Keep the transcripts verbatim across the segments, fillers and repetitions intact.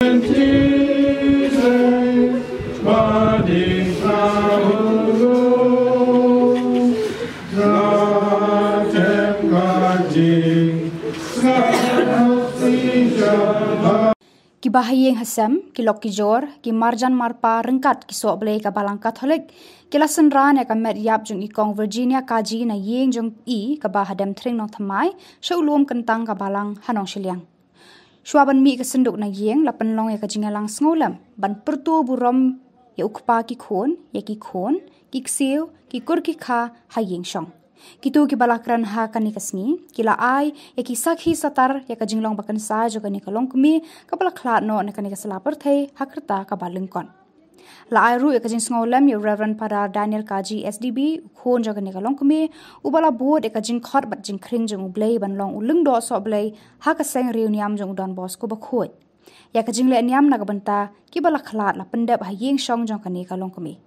Kiba ha ïing ha sem, ki lok ki jor, ki marjan marpa ryngkat ki sohblei ka Balang Katholik, ki la synran ïa ka met ïap jong i Kong Virginia Kaji na ïing jong i kaba ha Demthring Nongthymmai, sha u lum kyntang ka Balang ha Nongshiliang. Shuwa ban mih ka synduk na ïing, la pynlong ïa ka jingïalang sngewlem ban pyrto burom ïa u kpa ki khun, ïa ki khun, ki ksiew, ki kur ki kha ha ïing shong. Kito kiba la kren ha kane ka sngi, ki la ai ïa ki sakhi satar ïa ka jinglong ba kynsai jong kane ka longkmie kaba la khlad noh na kane ka sla pyrthei ha ka rta kaba lyngkot. La ai ruh ïa ka jingsngewlem ïa u Reverend Father Daniel Kaji S D B, u khun jong kane ka longkmie, uba la bud ïa ka jingkhot bad jingkhring jong U Blei ban long u lyngdoh sohblei ha ka seng riewniam jong u Don Bosco Bakhuid. Ïa ka jingleh niam na ka bynta kiba la khlad la pyndep ha ïing shong jong kane ka longkmie.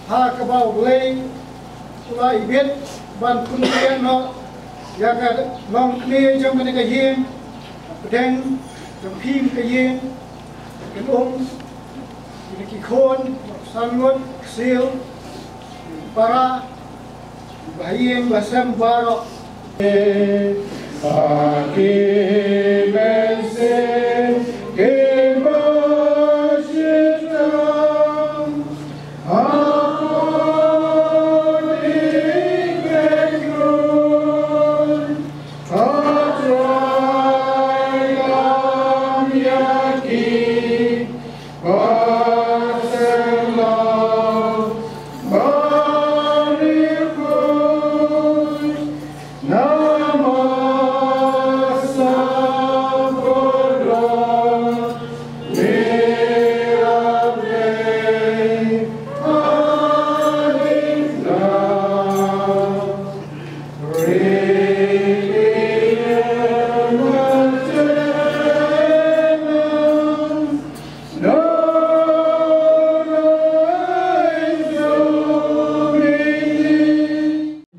Ha kaba U Blei u la ibit ban pynbiang noh ïa ka longkmie jong kane ka ïing, pdeng jong phi ka ïing, kin um ïa ki khun, san ngut, ksiew, para, ba ïing ba sem baroh.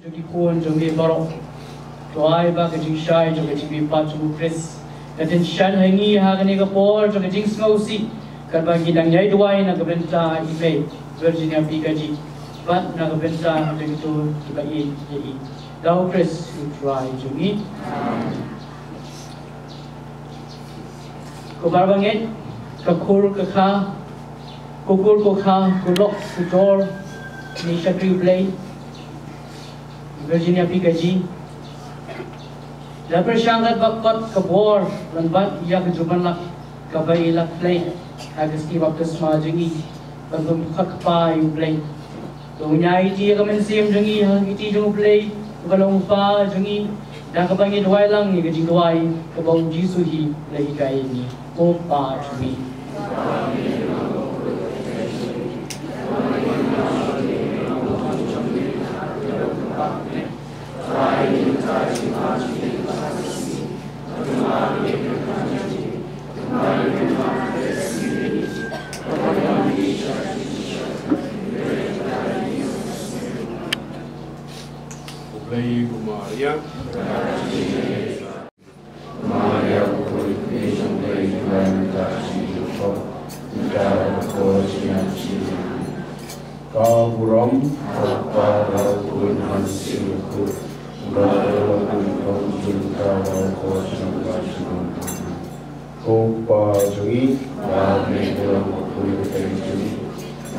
Jong ki khun jong me baroh. To ai ba ka jingshai jong ka jingmihpat jong u Khrist ka dang shai ha ngi ha kane ka por jong ka jingsngewsih, katba ngi dang ïai duwai na ka bynta i Mei Virginia P. Kaji bad na ka bynta jong kito kiba ïeit ïa i. Da u Khrist u Trai jong ngi. Ko bar bangeit, ka kur ka kha, ko kur ko kha, ko lok ko jor, ni shakri Blei, Virginia P. Kaji. La pyrshang kat ba kot ka bor, lem bad ïa ka jubab lak, kaba i la pynleit ha ka sngi baptisma jong i, ban pynkhot kpa ïa u Blei. To ngi ai ïa ka mynsiem jong ngi ha ka kti jong u Blei, uba long u Kpa jong ngi, da kaba ngi duwai lang ïa ka jingduwai kaba u Jisu hi u la hikai ïa ngi. Ko Kpa jong ngi. U Blei u Maria. Maria u khuid u Blei u Trai, u Trai u Kpa burom, u Kpa u Khun, u Mynsiem Bakhuid, u Kpa u Khun, u Kpa u Khun. Ko Kpa jong ngi, ba mei ka long ka pule ka tei jong ngi.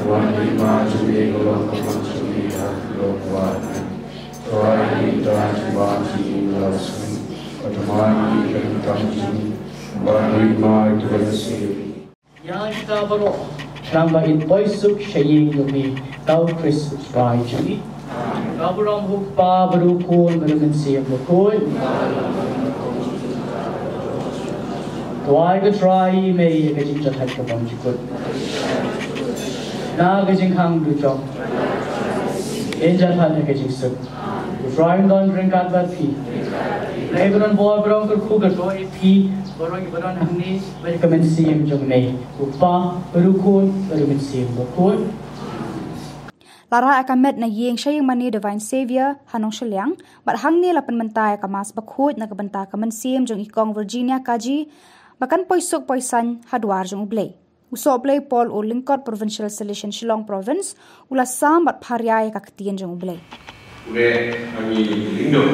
Wan hima jong ngi ka long ka mon jong ngi ha ka long wan. Trai ngi, Trai jong ngi, ba jong ngi la sngewthuh. Ïa kita baroh, khnang ba in poi suk sha ïing jong me, da u Khrist u Trai jong ngi. Ka burom u Kpa bad u Khun bad u Mynsiem Bakhuid. To ai ko Trai ïa me ïa ka jingjahthait ka bymjukut, na ka jinghang dujok, in jahthait ïa ka jingsuk. U Trai un don ryngkat bad phi. Lei ba don bor, ba don kyrkhu, ka don ïa phi baroh kiba don hangne bad ïa ka mynsiem jong me, u Kpa bad u Khun bad u Mynsiem Bakhuid. La rah ïa ka met na ïing sha ïing mane Divine Saviour ha Nongshiliang, bad hangne la pynmynta ïa ka Mass Bakhuid na ka bynta ka mynsiem jong i Kong Virginia Kaji, ba kan poi suk poi saiñ ha dwar jong U Blei. U Sohblei Paul U Lyngkot, Provincial Salesian Shillong Province, u la sam bad pharia ïa ka ktien jong U Blei. Pule ha ngi ki lyngdoh.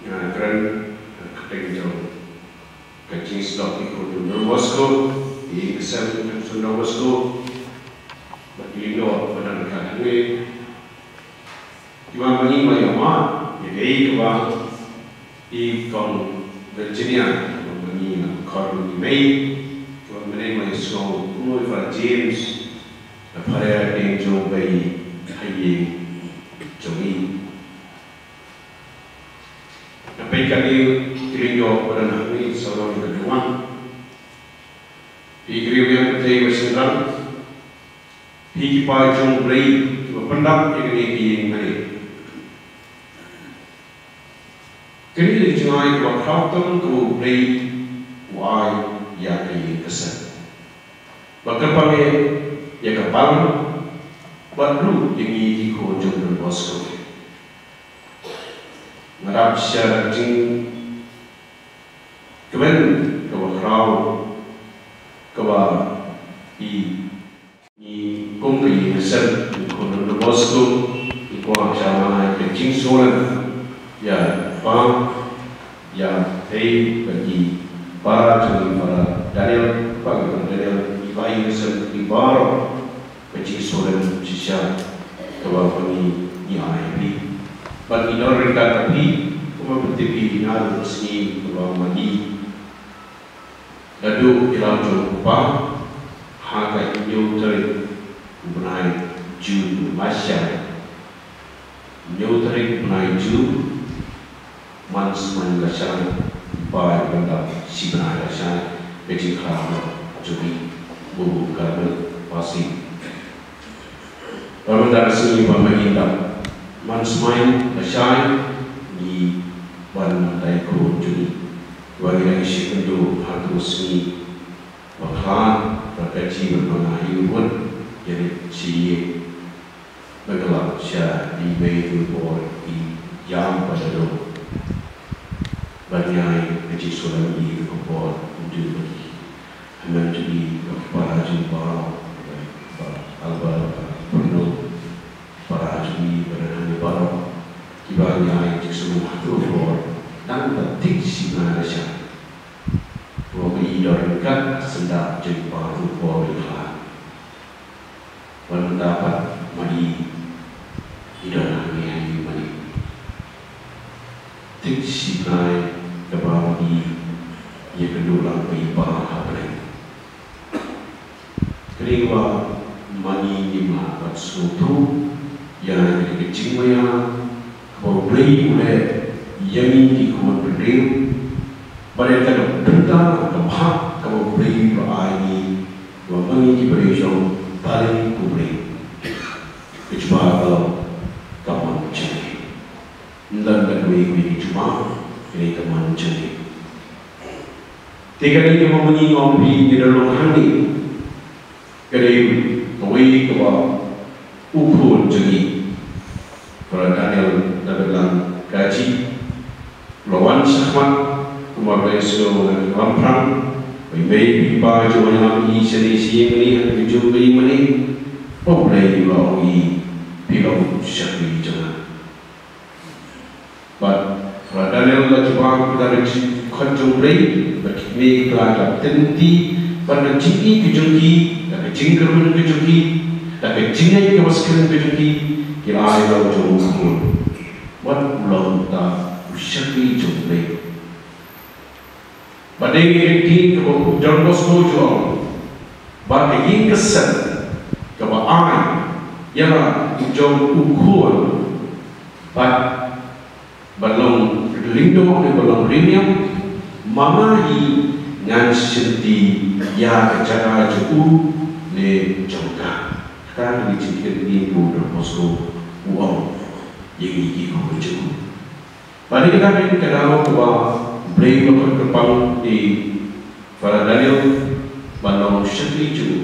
Nga kren ha ka kyrteng jong ka Jingsdong ki Khun Don Bosco, ïing ka sem ka Khun Don Bosco, bad ki lyngdoh ba don ryngkat hangne. Kiba ma ngi ma ïoh ma ïa kaei kaba i Kong Virginia, kiba ma ngi na khor ngi mei, kiba ma ngi ma ïoh sngew kumno i Father James, na pharia ïa ka ktien jong U Blei ha ïing jong ngi. Nga peit katne ki lyngdoh ba don hangne, sawdong ka dei wan. Phi ki riew ïa ka pyrthei ba shynrang, phi ki paid jong U Blei kiba pyndap ïa kane ka ïing mane. Kane ka dei ka jingïaid kaba khraw tam kaba U Blei u ai ïa ka ïing ka sem, ba kyrpang ïa ka balang bad ruh ïa ngi ki khun jong Don Bosco. Nga dap sha ka jingkmen kaba khraw kaba i ngi kum ka ïing ka sem, i Khun Don Bosco, i kwah sha ma ka jingsngewlem ïa ba ïa phi bad i para jong i, para Daniel, para Daniel, i ba ïing ka sem, i baroh. Ka jingsngewlem shisha kaba ma ngi ngi ai ha phi. Bad ngi don ryngkat ha phi, kumba phi tip, na ka sngi kaba ma ngi la duh ïa la jong u kpa ha ka hynñiew tarik u bnai June lashai. Hynñiew tarik bnai June, man snem lashai, ba ïa ka bynta shi bnai lashai, ka jingkha jong i Bubu Karmel Pasing. Bad mynta ka sngi ba ma ngi dap man snem lashai, ngi wan mynta i khun jong i, ba ngi dang shim ïa u ha ka sngi ba khlad, ba ka jingwan ma nga ïa u bun ïa rit shi ïing. Ba ka lap sha i mei u bor i ïam ba da dong. Ba ngi ai ka jingsngewlem ïa ka bor u dei ba ki hynmen jong i, ba ki para jong i baroh, ba Albert, ba Bruno, para jong i ba da hangne baroh, kiba ngi ai jingsngewlem ha ka bor, nangta tik shi bnai lashai. Ba ma i don ryngkat ha syndah jong i ba u bor ba i khlad. Wan mynta pat ma i i don hangne ha ïing mane. Tik shi bnai kaba ma i ïakynduh lang bad i Bah ha bneng. Kane kaba ma i ngim lah ban sngewthuh ïa kane ka jingmaïa kaba U Blei u leh ïa ngi ki khun bynriew. Bad ïa kata ka bynta kaba hap kaba U Blei u la ai ngi, kaba ma ngi ki briew jong U Blei. Ka jubab ka long ka mon jong ngi. Ym don kawei kawei ka jubab, kane ka mon jong ngi. Te kane kaba ma ngi ngong, phi ngi da long hangne. Ka dei kawei kaba u khun jong ngi, Brother Daniel David Lang Kaji, u la wan shakhmat, kumba phi sngew na ka Lamphrang, ba i mei i pa jong u la ïalam ïa i shane shi ïing mane, ha ka juh ka ïing mane, ba U Blei u la ong ïa i, phi long u shakri jong nga. Bad Brother Daniel la jubab ïa ka jingkhot jong U Blei, bad kine ki la dap tynti, bad ka jingïeit ka jong ki, bad ka jingkyrmen ka jong ki, Da ka jingngeit kaba skhem ka jong ki, ki la ai ïa u jong u khun. Wat u long uta u shakri jong U Blei. Bad dei ka ktien kaba u Don Bosco u ong ba ka ïing ka sem kaba ai ïa la u jong u khun, bad ba long lyngdoh ne ba long riewniam, ma nga hi ngan shim ti ïa ka jaka jong u ne jong ka. Kata ka dei ka jingkren kaba u Don Bosco u ong ïa ngi ki khun jong u. Bad ïa kata ka dei ka daw kaba U Blei u la kyrpang ïa i Father Daniel ban long shakri jong u.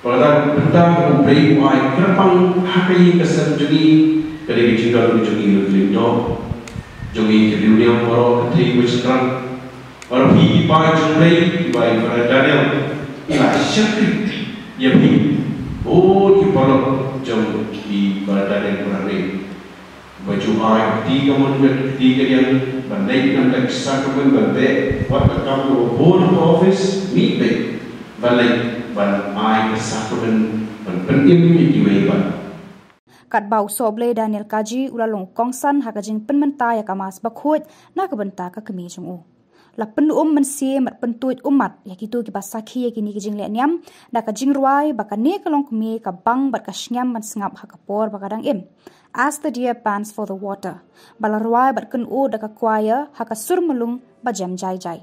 Bad kata ka bynta kaba U Blei u ai kyrpang ha ka ïing ka sem jong ngi, ka dei ka jingdon ka jong ngi lyngdoh, jong ngi ki riewniam baroh kynthei bad shynrang. Baroh phi ki paid jong U Blei, kiba i Father Daniel i la shakri ïa phi. Bun ki paralok jong i Father Daniel ba la rei. Ba ju ai kti kamon, kti kadiang ban leit na ka sakramen, ban beh wat ka kam kaba bun ha ka office, mih beit ban leit ban ai ka sakramen, ban pynim ïa kiwei pat. Katba u soh Blei Daniel Kaji u la long kongsan ha ka jingpynmynta ïa ka Mass Bakhuid na ka bynta ka kmie jong u. La pynum mynsiem bad pyntuid ummat ïa kito kiba sakhi ïa kine ki jingleh niam da ka jingrwai ba kane ka longkmie ka bang bad ka shngiam ban sngap ha ka por ba ka dang im, As the Deer Pants for the Water, ba la rwai bad kynud da ka choir ha ka sur mlung ba jem jai jai.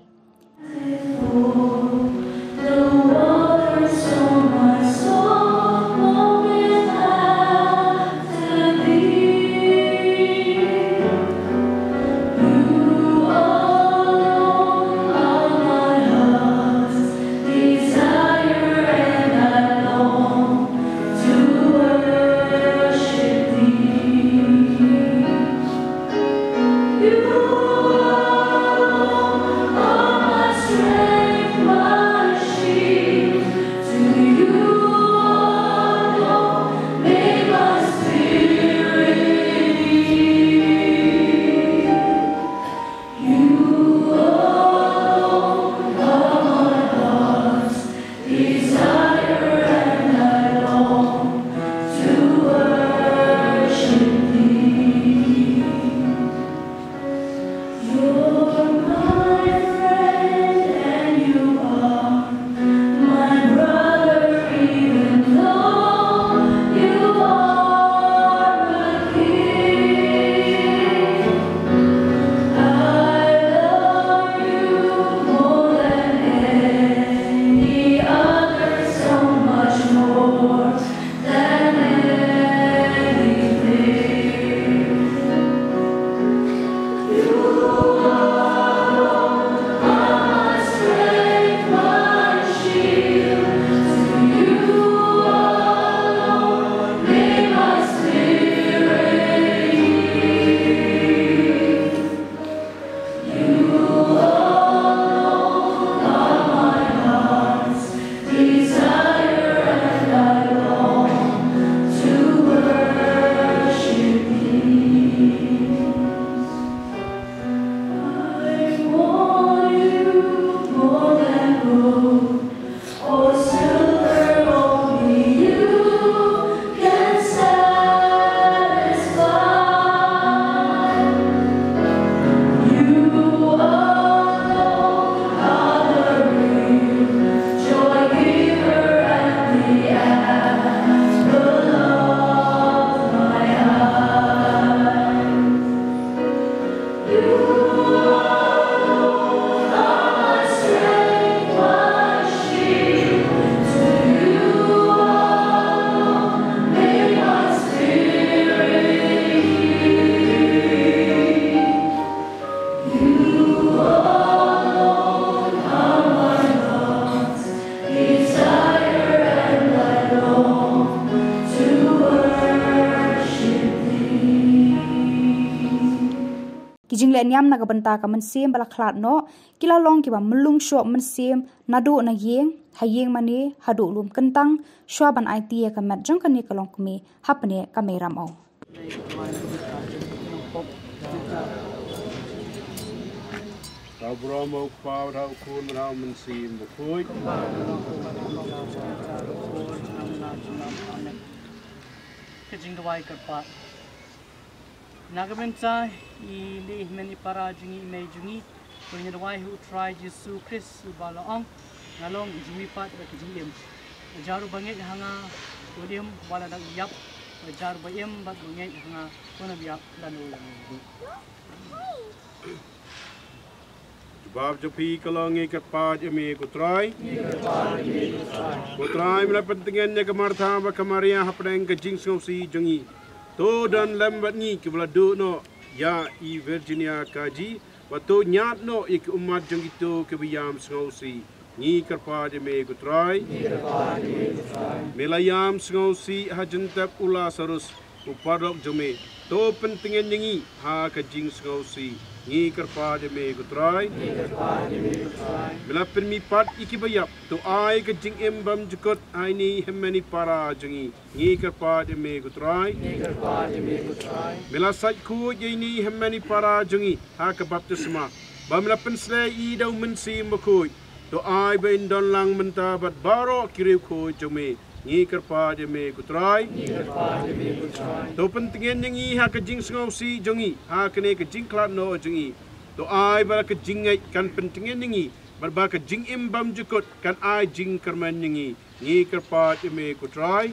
Ki jingleh niam na ka bynta ka mynsiem ba la khlad noh ki la long kiba mlung shoh mynsiem naduh na ïing, ha ïing mane haduh lum kyntang, shuwa ban aiti ïa ka met jong kane ka longkmie hapdeng ka Mei Ramew. Ka burom u Kpa, u Khun, u Mynsiem Bakhuid. Ka jingduwai kyrpad. Na ka bynta ine i hynmen i para jong ngi, i mei jong ngi, to ngin duwai ha u Trai Jisu Khrist uba la ong, nga long i jingmihpat bad ka jingim. Uba jar uba ngeit ha nga, un im wat la dang ïap, uba jar uba im bad uba ngeit ha nga, un ym ïap lano lano. Jubab jong phi ka long, ngi kyrpad ïa me ko Trai. Ko Trai, me la pyntngen ïa ka Martha bad ka Maria hapdeng ka jingsngewsih jong ngi. To don lem bad ngi kiba la duh noh ïa i Virginia Kaji, bad to ñiad noh ïa ki ummat jong kito kiba ïam sngewsih. Ngi kyrpad ïa me ko Trai. Me la ïam sngewsih ha jingtep u Lasarus u paralok jong me. To pyntngen ïa ngi ha ka jingsngewsih. Ngi kyrpad ïa me ko Trai. Me la pynmihpat ïa kiba ïap. To ai ka jingim bymjukut ha ine i hynmen i para jong ngi. Ngi kyrpad ïa me ko Trai. Me la sait khuid ïa ine i hynmen i para jong ngi ha ka baptisma, bad me la pynsleh ïa i da u Mynsiem Bakhuid. To ai ba in don lang mynta bad baroh ki riewkhuid jong me. Ngi kyrpad ïa me ko Trai. To pyntngen ïa ngi ha ka jingsngewsih jong ngi ha kane ka jingkhlad noh jong ngi. To ai ba la ka jingngeit kan pyntngen ïa ngi, bad ba ka jingim bymjukut kan ai jingkyrmen ïa ngi. Ngi kyrpad ïa me ko Trai.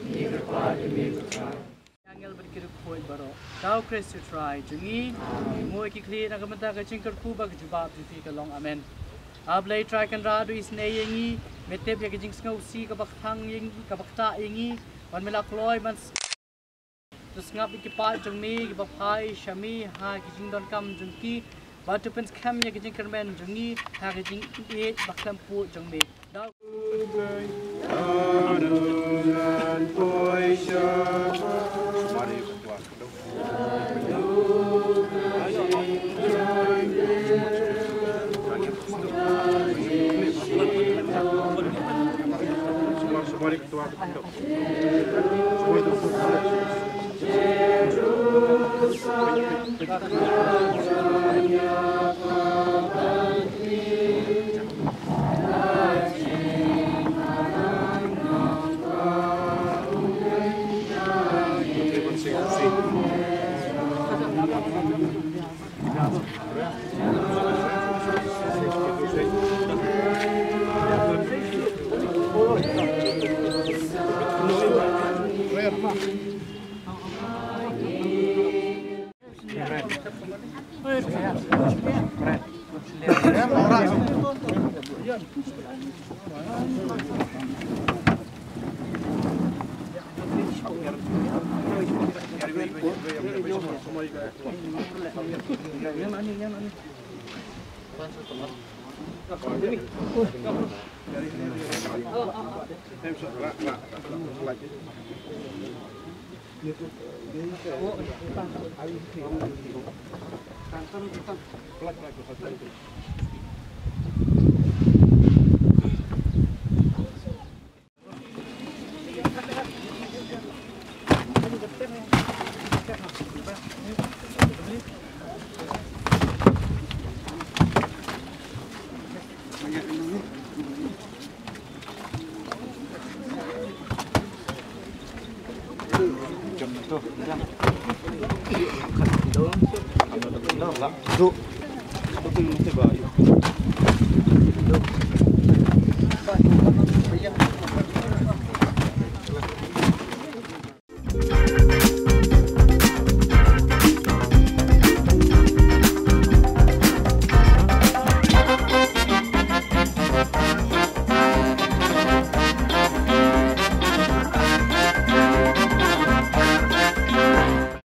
Angel bad ki riewkhuid baroh. Da u Khrist u Trai jong ngi. Ngi ïoh ki khlieh na ka bynta ka jingkyrkhu bad ka jubab jong phi ka long amen. A Blei Trai Kynrad, isynei ïa ngi. Me tip ïa ka jingsngewsih kaba kthang ïa ngi, kaba ktah ïa ngi. Bad me la kloi ban s-, to sngap ïa ki paid jong me kiba phai sha me ha ki jingdonkam jong ki. Bad to pynskhem ïa ka jingkyrmen jong ngi ha ka jingïeit bakhlem puh jong me. Da u